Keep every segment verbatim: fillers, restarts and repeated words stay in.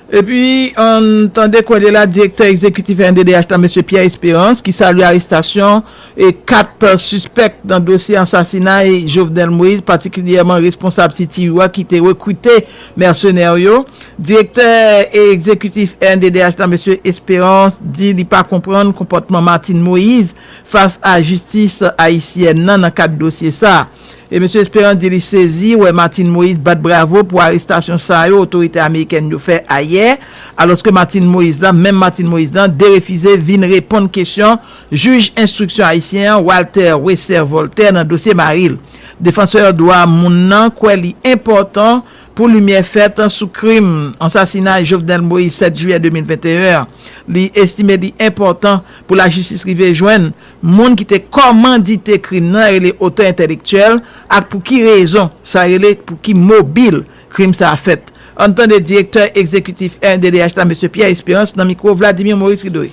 Epi, ann tande kwè de la, direktè egzekitif R N D D H la, mesye Pierre Espérance, ki salye arestasyon e kat sispèk nan dosye ansasinay Jovenel Moïse, patikilyèman responsab C T U a ki te rekrite mèsenè yo. Direktè egzekitif R N D D H la, mesye Espérance, di li pa konprann konpòtman Martine Moïse fas a jistis ayisyèn nan nan kad dosye sa a. E mesye Espérance di li sezi wè Martine Moïse bat bravo pou arestasyon sa yo otorite amerikèn yo fè ayè, alòske Martine Moïse la, menm Martine Moïse la, derefize vin reponn kesyon jij enstriksyon ayisyen an, Walter Wesser Voltaire, nan dosye mari l. Defansè dwa moun nan kwè li enpòtan pou limyè fèt sou krim ansasinay Jovenel Moïse sèt jiyè de mil venteyen an. Li estime li enpòtan pou lajistis rive jwenn moun ki te kòmandite krim nan, rele otè entèlektyèl, ak pou ki rezon sa rele, pou ki mobil krim sa a fèt. Ann tande direktè egzekitif R N D D H la, mesye Pierre Espérance, nan mikwo Vladimir Maurice Ridoy.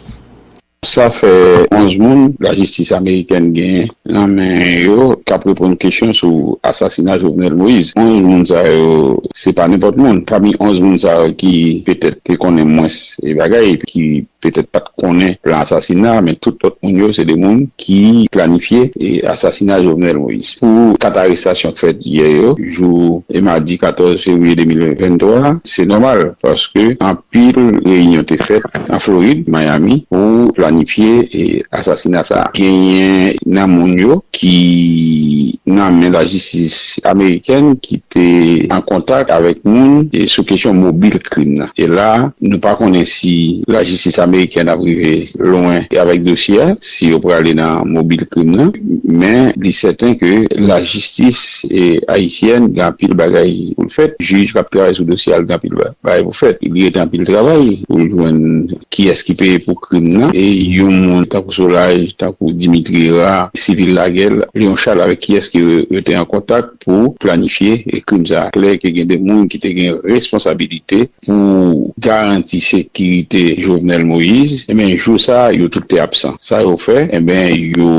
Sa fè onz moun lajistis amerikèn genyen nan men yo k ap reponn kesyon sou asasina Jovenel Moïse. Onz moun sa yo, se pa nenpòt moun. Pami onz moun sa yo ki petèt te konnen mwens bagay, ki petèt pa t konnen plan asasina, men tout lòt moun yo, se de moun ki planifye e asasina Jovenel Moïse. Pou kat arestasyon k fèt yè yo, jou e madi katòz fevriye de mil venntwa, se nòmal, paske anpil reyinyon te fèt an Florid, Miami, pou planifye e asasina sa a. Genyen nan moun yo ki nan men lajistis amerikèn ki te an kontak avèk moun e sou kesyon mobil krim nan. E la, nou pa konnen si lajistis amerikèn ap rive lwen e avèk dosye a, si yo prale nan mobil krim nan, men li sèten ke lajistis e ayisyèn gen anpil bagay pou l fèt. Jij k ap travay sou dosye a, l gen anpil bagay pou fèt. Li rete anpil travay pou l jwenn kiyès ki peye pou krim nan. E yon moun tankou Solaj, tankou Dimitri Hérard, Civil Laguerre, Léon Charles, avèk kiyès ke yo te an kontak pou planifye krim sa a. Klè ke gen de moun ki te gen responsabilite pou garanti sekirite Jovenel Moïse, ebyen, jou sa a, yo tout te absan. Sa yo fè, ebyen, yo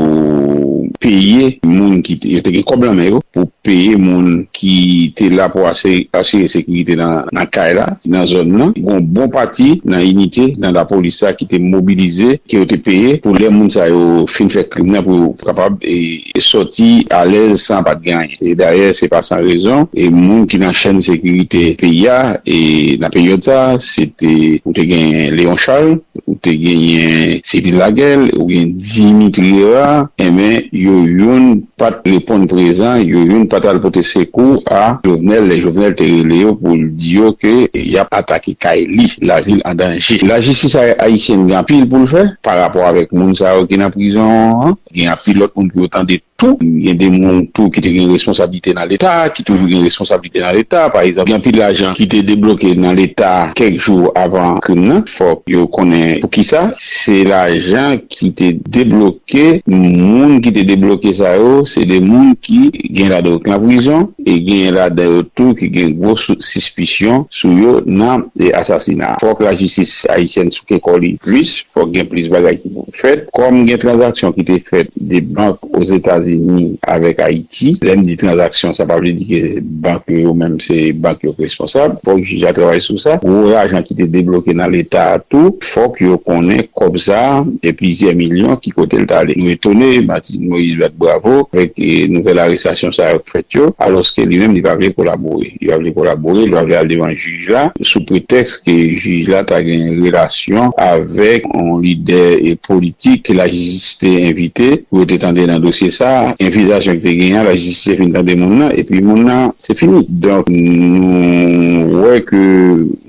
peye moun ki te, yo te gen kòb nan men yo pou peye moun ki te la pou asire sekirite nan kay la, nan zòn nan. Gon bon pati nan inite nan lapolis la ki te mobilize, ke yo te peye pou lè moun sa yo fin fè krim nan pou yo kapab e, e sòti alèz san pa t gen anyen. E dayè, se pa san rezon, e moun ki nan chèn sekirite peyi a, e nan peryòd sa, se te, ou te gen Léon Charles, ou te genyen Civil Laguerre, ou gen Dimitri Hérard, enben, yo youn pa t reponn prezan, yo youn pa t al pote sekou a Jovenel, lè Jovenel te rele yo pou l di yo ke y ap atake kay li, lavi l an danje. Lajistis ayisyèn gen anpil pou l fè pa rapò avèk moun sa yo ki nan prizon an, gen anpil lòt moun pou yo tande tou, gen de moun tou ki te gen responsablite nan Leta, ki toujou gen responsablite nan Leta. Pa egzanp, gen anpil lajan ki te debloke nan Leta kèk jou avan krim nan. Fòk yo konnen poukisa. Se lajan ki te debloke, moun ki te debloke sa yo, se de moun ki gen ladan yo k nan prizon, e gen ladan yo tou ki gen gwo sispisyon sou yo nan asasina. Fòk lajistis ayisyèn souke kò li plis, fòk gen plis bagay ki pou fèt. Kòm gen tranzaksyon ki te fèt de bank Ozetazini avèk Ayiti, lè m di tranzaksyon, sa pa vle di ke bank yo, yo menm, se bank yo k responsab. Fòk jij la travay sou sa. Gwo lajan ki te debloke nan Leta a tou, fòk yo konnen kòb sa a, e plizyè milyon, ki kote l t ale. Nou etone, Martine Moïse bat bravo avèk nouvèl arestasyon sa yo k fèt yo, alòske li menm, li pa vle kolabore. Li pa vle kolabore, li pa vle al devan jij la, sou pretèks ke jij la ta gen relasyon avèk yon lidè politik ke lajistis te envite pou yo te tande nan dosye sa a. Envitasyon ki te genyen an, lajistis te fin tande moun nan, epi moun nan, se fini. Donk, nou wè ke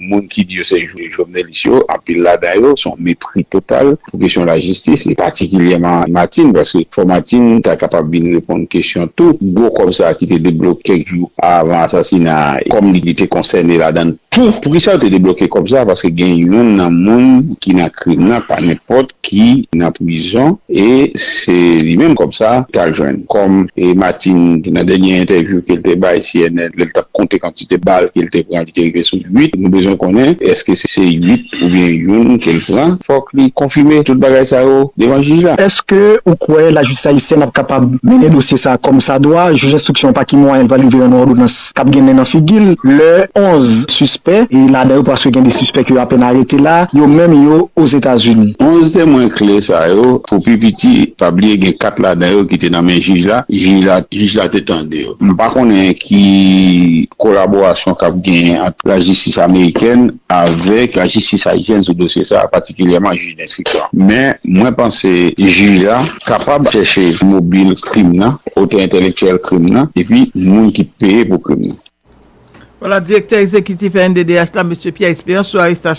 moun ki di yo se jovenelis yo, anpil ladan yo, se yon mepri total pou kesyon lajistis, e patikilyèman Martine, paske fò Martine ta kapab vin reponn kesyon tou. Gwo kòb sa a ki te debloke kèk jou avan asasina a, kòm li te konsène ladan l tou. Poukisa yo te debloke kòb sa a? Paske gen youn nan moun ki nan krim nan, pa nenpòt ki, nan prizon, e se li menm kòb sa a t al jwenn. Kòm e Martine, nan dènye entèvyou ke l te bay C N N, lè l t ap konte kantite bal ke l te pran, li te rive sou uit, nou bezwen konnen èske se uit oubyen youn ke l pran. Fòk li konfime tout bagay sa yo devan jij la. Èske ou kwè lajistis ayisyèn ap kapab mennen dosye sa a kòmsadwa? Jij enstriksyon an pa ki mwayen l pral rive rann yon òdonans k ap gen nen nan figi l lè onz sispè, e ladan yo paske gen de sispè ke yo apèn arete la, yo menm yo Ozetazini. Onz temwen kle sa yo, pou pi piti, pa bliye gen kat ladan yo ki te nan men jij la. Jij la, jij la te tande yo. M pa konnen ki kolaborasyon k ap genyen ant lajistis amerikèn avèk lajistis ayisyèn sou dosye sa a, patikilyèman jij enstriksyon. Men, mwen panse jij la kapab chèche mobil krim nan, otè entèlektyèl krim nan, epi moun ki peye pou krim nan. Vwala, direktè egzekitif N D D H la, mesye Pierre Espérance, sou arestasyon